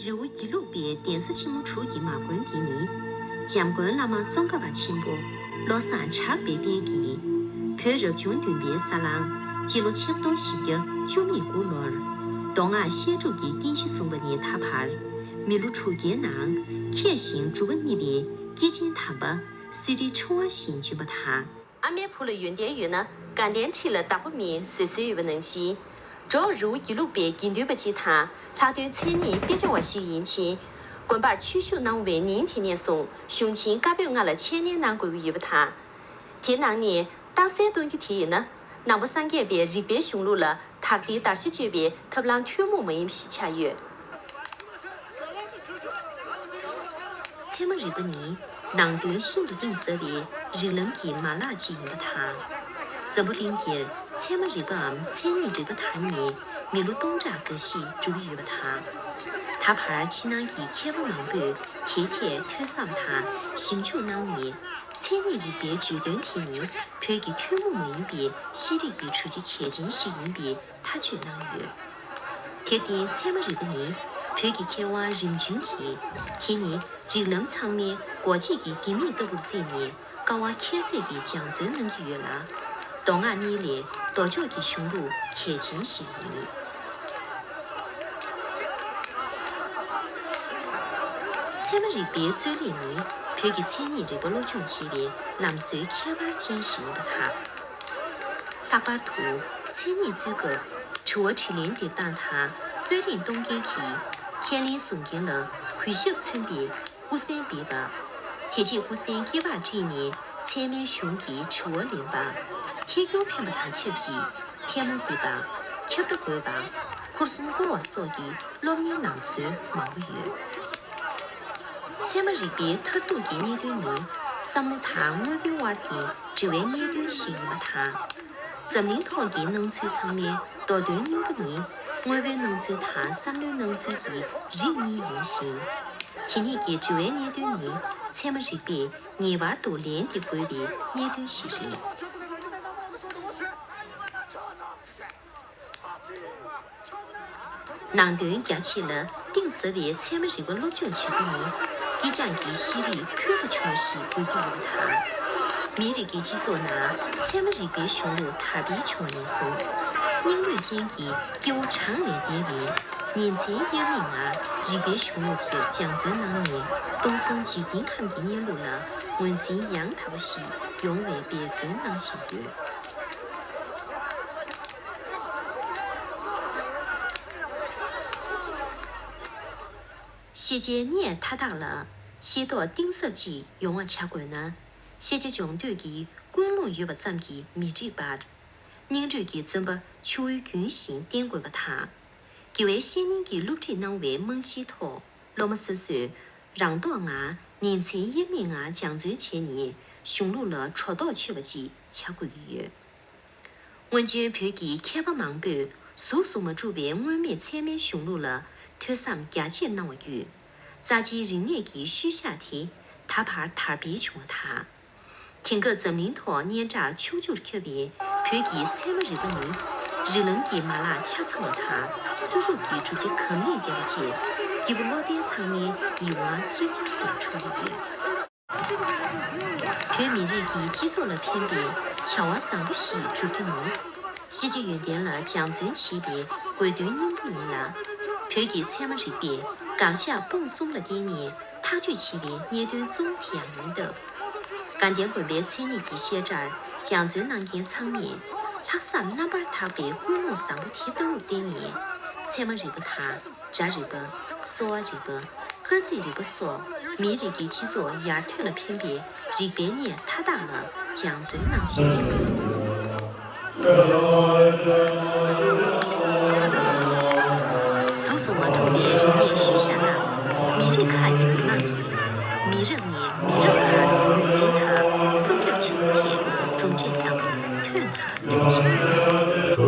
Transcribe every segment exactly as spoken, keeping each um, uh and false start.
རི་བོ་དགེ་ལུགས་པའི་གདན་ས་ཆེན་མོ་དྲུག་གི་མ་དགོན་དེ་ནི། འཇམ་མགོན་བླ་མ་ཙོང་ཁ་པ་ཆེན་པོ་བློ་བཟང་གྲགས་པའི་དཔལ་གྱིས་བོད་རབ་བྱུང་བདུན་པའི་ས་གླང་སྤྱི་ལོ་ཆིག་སྟོང་བཞི་བརྒྱ་བཅུ་མེད་དགུ་ལོར་མདོ་སྔགས་བཤད་སྒྲུབ་ཀྱི་རྟེན་གཞི་བཟུང་བ་ནས་ད་བར་མི་ལོ་དྲུག་བརྒྱའི་ནང་མཁས་ཤིང་གྲུབ་པ་བརྙེས་པའི་སྐྱེས་ཆེན་དམ་པ་སི་ཏྲི་ཁྲི་དབང་ཞིང་བྱོན་པ་དང་། ཨ་མའི་བུ་ལ་ཡོན་ཏན་ཡོད་ན་དགའ་ལྡན་ཁྲི་ལ་བདག་པོ་མེད་ཟེར་སྲོལ་ཡོད་པ་ནང་བཞིན། འགྲོ་བ་རི་བོ་དགེ་ལུགས་པའི་དགེ་འདུན་པ་སྤྱི་དང་ལྷག་དོན་མཚན་ཉིད་དཔེ་ཆ་བ་ཞིག་ཡིན་ཕྱིན། དགོན་པར་ཆོས་ཞུགས་གནང་བའི་ཉིན་དེ་ནས་བཟུང་གཞུང་ཆེན་བཀའ་པོད་ལྔ་ལ་འཆད་ཉན་གནང་དགོས་ཀྱི་ཡོད་པ་དང་། དེའི་ནང་ནས་རྟགས་གསལ་སྟོན་རྒྱུ་དེ་ཡིན་ན། ནང་པ་སངས་རྒྱས་པའི་རིག་པའི་གཞུང་ལུགས་ལ་དག་ལྡན་དར་ཆ་གཅོད་པའི་ཐབས་ལམ་ཐུན་མོང་མ་ཡིན་ཞིག་ཆགས་ཡོད། ཚད་མ་རིག་པ་ནི་ནང་དོན་ཤིན་ཏུ་གཏིང་ཟབ་པའི་རིགས་ལམ་གྱི་མ་ལག་ཅིག་ཡིན་པ་དང་། འཛམ་བུ་གླིང་འདིར་ཚད་མ་རིག་པའམ་མཚན་ཉིད་རིག་པ་དར་ནས་མི་ལོ་སྟོང་ཕྲག་འགའ་ཞིག་འགྲོ་གི་ཡོད་པ་དང་། ད་བར་ཕྱི་ནང་གི་མཁས་པ་མང་པོས་དེའི་ཐད་ཐོས་བསམ་དང་ཞིབ་འཇུག་གནང་ནས། མཚན་ཉིད་རིག་པའི་བརྗོད་དོན་དེ་ནི་བོད་ཀྱི་ཐུན་མོང་མ་ཡིན་པའི་ཤེས་རིག་གི་གྲུབ་ཆ་གལ་ཆེན་ཞིག་ཡིན་པའི་ཐག་གཅོད་གནང་ཡོད། དེར་བརྟེན་ཚད་མ་རིག་པ་ནི་བོད་ཀྱི་མཁས་དབང་རིམ་བྱོན་གྱིས། དེ་ནི་རིགས་ལམ་ཚང་མའི་སྒོ་འབྱེད་ཀྱི་ལྡེ་མིག་ལྟ་བུར་བརྩིས་ནས་དཀའ་བ་ཁྱད་བསད་ཀྱིས་སྦྱང་བརྩོན་གནང་གི་ཡོད་ལ། མདོ་སྔགས་གཉིས་ལས་མདོ་ཕྱོགས་ཀྱི་གཞུང་ལུགས་གལ་ཆེན་ཞིག་ཡིན། ཚད་མ་རིག་པའི་རྩོད་གླེང་ནི་བོད་ཀྱི་མཚན་ཉིད་རིག་པ་སློབ་སྦྱོང་བྱེད་པའི་ལམ་སྲོལ་ཁྱད་པར་ཅན་ཞིག་ཡིན་པ་དང་། ལྷག་པར་དུ་མཚན་ཉིད་རྩོད་སྐབས་དྲི་བ་དྲིས་ལན་འདེབས་སྟངས་དང་རྩོད་གླེང་གཏོང་མཁན་གྱིས་ཁས་ལེན་གསུང་མཁན་ལ་གུས་ཞབས་མཚོན་པའི་སྐུ་གཟན་འབེབས་པ། དེ་རྗེས་སྐུ་གཟན་སྐེད་པར་དཀྲིས་ནས་ཚད་མའི་གཞུང་གི་དྲི་བ་ལེན་པ། ཐད་སྐྱོར་འཕེན་པ་དང་ཆབས་ཅིག་ཐལ་མོ་རྡེབ་པ། ཁྱབ་བརྡ་འགོད་པ། འཁོར་གསུམ་བསྐོར་བ་སོགས་ཀྱི་སློབ་གཉེར་ལམ་སྲོལ་མང་པོ་ཡོད། ཚད་མ་རིག་པའི་མཐར་ཐུག་གི་གནད་དོན་ནི་བསམ་བློ་དང་དངོས་པོའི་དབར་གྱི་འབྲེལ་བའི་གནད་དོན་ཞིག་ཡིན་པ་དང་། འཛམ་གླིང་ཐོག་གི་སྣང་ཚུལ་ཚང་མའི་མདོ་དོན་སྙིང་པོ་ནི་དངོས་པོའི་སྣང་ཚུལ་དང་བསམ་བློའི་སྣང་ཚུལ་གྱི་རིགས་གཉིས་ཡིན་ཞིང་། དེ་གཉིས་ཀྱི་འབྲེལ་བའི་གནད་དོན་ནི་ཚད་མ་རིག་པས་ངེས་པར་དུ་ལན་འདེབས་དགོས་པའི་གནད་དོན་ཞིག་རེད། ནང་དོན་རྒྱ་ཆེ་ལ་གཏིང་ཟབ་པའི་ཚད་མ་རིག་པ་སློབ་སྦྱོང་བྱེད་རྒྱུ་ནི་སྐྱེས་སྦྱངས་ཀྱི་ཤེས་རིག་ཕུལ་དུ་བྱུང་བ་ཞིག་དགོས་ཀྱི་ཡོད་པ་དང་། མིའི་རིགས་ཀྱི་སྤྱི་ཚོགས་ནང་ཚད་མ་རིག་པའི་གཞུང་ལུགས་དར་སྤེལ་བྱུང་བ་ནས་བཟུང་། སྙིང་རུས་ཅན་གྱི་སྐྱེ་བོ་གྲངས་ལས་འདས་པས་ཉིན་མཚན་དབྱེར་མེད་ངང་རིག་པའི་གཞུང་ལུགས་དེར་སྦྱང་བརྩོན་གནང་ནས། སྟོང་གསུམ་འཇིག་རྟེན་ཁམས་ཀྱི་གནས་ལུགས་ལ་ངོས་འཛིན་ཡང་དག་པ་ཞིག་ཡོང་བའི་འབད་བརྩོན་གནང་བཞིན་ཡོད། ཤེས་བྱའི་གནས་མཐའ་དག་ལ་ཤེས་རྟོགས་གཏིང་ཟབ་ཅིག་ཡོང་བ་བྱ་དགོས་ན། ཤེས་བྱ་སྦྱོང་འདོད་ཀྱི་ཀུན་སློང་ཡོད་པ་ཙམ་གྱིས་མི་འགྲིག་པར། སྙིང་རུས་ཀྱིས་བརྩོན་པ་ཆུ་བོའི་རྒྱུན་བཞིན་བསྟེན་དགོས་པ་དང་། དགེ་བའི་བཤེས་གཉེན་གྱིས་སློབ་ཁྲིད་གནང་བའི་རྨང་གཞིའི་ཐོག་སློབ་མ་སོ་སོས་རང་རྟོགས་ངང་ཉིན་མཚན་དབྱེར་མེད་ངང་སྦྱང་བརྩོན་བྱས་ནས་གཞུང་ལུགས་ལ་སྒྲོ་འདོགས་ཆོད་པ་ཅིག་བྱ་དགོས་ཀྱི་ཡོད། སྔོན་བྱོན་བོད་ཀྱི་མཁས་པ་མང་པོས་གཟུགས་སུ་མ་གྲུབ་པའི་མངོན་མེད་ཚད་མའི་གཞུང་ལུགས་ལ་ཐོས་བསམ་རྒྱ་ཆེར་གནང་བ་བརྒྱུད། རྩ་ཆེའི་རིག་གནས་ཀྱི་ཤུལ་བཞག་དེ་ད་བར་དར་སྤེལ་བྱུང་བ་དང་། དེང་སྐབས་འཛམ་གླིང་ཐོག་སྙན་གྲགས་ཕྱོགས་བཅུར་ཁྱབ་པའི་བོད་ཀྱི་ཚད་མ་རིག་པ་ནི་རིགས་ལམ་གྱི་མ་ལག་ཆ་ཚང་བ་དང་། རྩོད་སྒྲུབ་ཀྱི་གྲུབ་ཆ་གང་ལེགས་ལྡན་པ་བཅས་སྐྱེ་བོ་བློ་ལྡན་ཚང་མའི་ཡིད་དབང་ཅིག་ཅར་དུ་འཕྲོག་གི་ཡོད། བོད་མི་རིགས་ཀྱི་སྤྱི་ཚོགས་ལ་ཕན་པའི་བྱ་བ་བཟང་པོ་ཞིག་བསྒྲུབ་རྒྱུ་ནི། ཤེས་བྱ་ཡོན་ཏན་ལ་སྦྱང་བརྩོན་བྱེད་པའི་དགོས་དོན་སྙིང་པོ་ཡིན་ལ། བོད་ཀྱི་ཚད་མ་རིག་པས་དགག་བཞག་སྤོང་གསུམ་ལ་བརྟེན་ནས་ཐག་གཅོད་བྱེད་པའི་གནད་དོན་གཙོ་བོ་དེ་ཡང་ཡིན་སྟབས། དགའ་ལྡན་དགོན་པའི་མཚན་ཉིད་ཀྱི་བཤད་གྲྭར་སྦྱང་བརྩོན་གནང་མཁན་ཚང་མས་ལྷག་བསམ་རྣམ་པར་དག་པའི་ཀུན་སློང་བཟང་པོ་དེ་ལྟ་བུར་བརྟེན་ནས། ཚད་མ་རིག་པ་དང་། སྒྲ་རིག་པ། གསོ་བ་རིག་པ། སྐར་རྩིས་རིག་པ་སོགས་མིའི་རིགས་ཀྱི་སྤྱི་ཚོགས་ཡར་ཐོན་ལ་ཕན་པའི་རིག་པའི་གནས་མཐའ་དག་ལ་སྦྱང་བརྩོན་གནང་བཞིན་ཡོད། གཟུགས་སུ་མ་གྲུབ་པའི་རིག་གནས་ཤུལ་བཞག་རྣམས་མི་རིགས་ཁག་གི་མི་དམངས་ཀྱིས་མི་རབས་ནས་མི་རབས་བར་རྒྱུན་འཛིན་དང་སྲུང་སྐྱོབ་བྱེད་རྒྱུ་དེ་གྲུབ་འབྲས་བཟང་པོ་ཐོན་དང་ཐོན་བཞིན་ཡོད།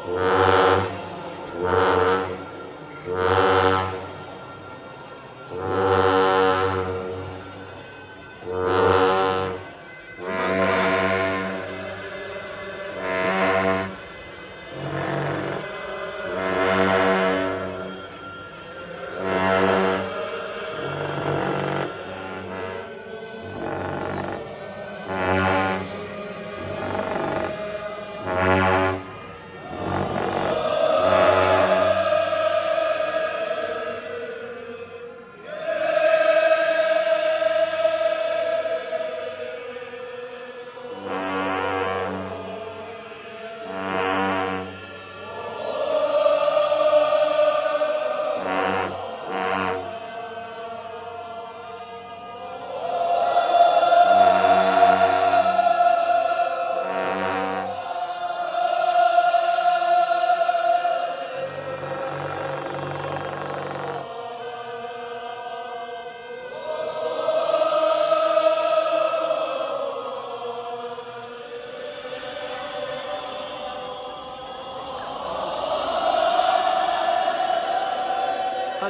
ད་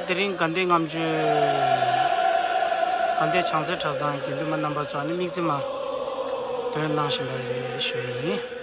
དེ་རིང་དགའ་ལྡན་ལྔ་མཆོད། དགའ་ལྡན་བྱང་རྩེ་གྲྭ་ཚང་དགེ་འདུན་པ་རྣམ་པ་ཚོ་ཨ་ནི་དམིགས་བརྩེ་མ་འདོན་གནང་བཞིན་པ་རེད་ཞུ་ཡི་ཡིན།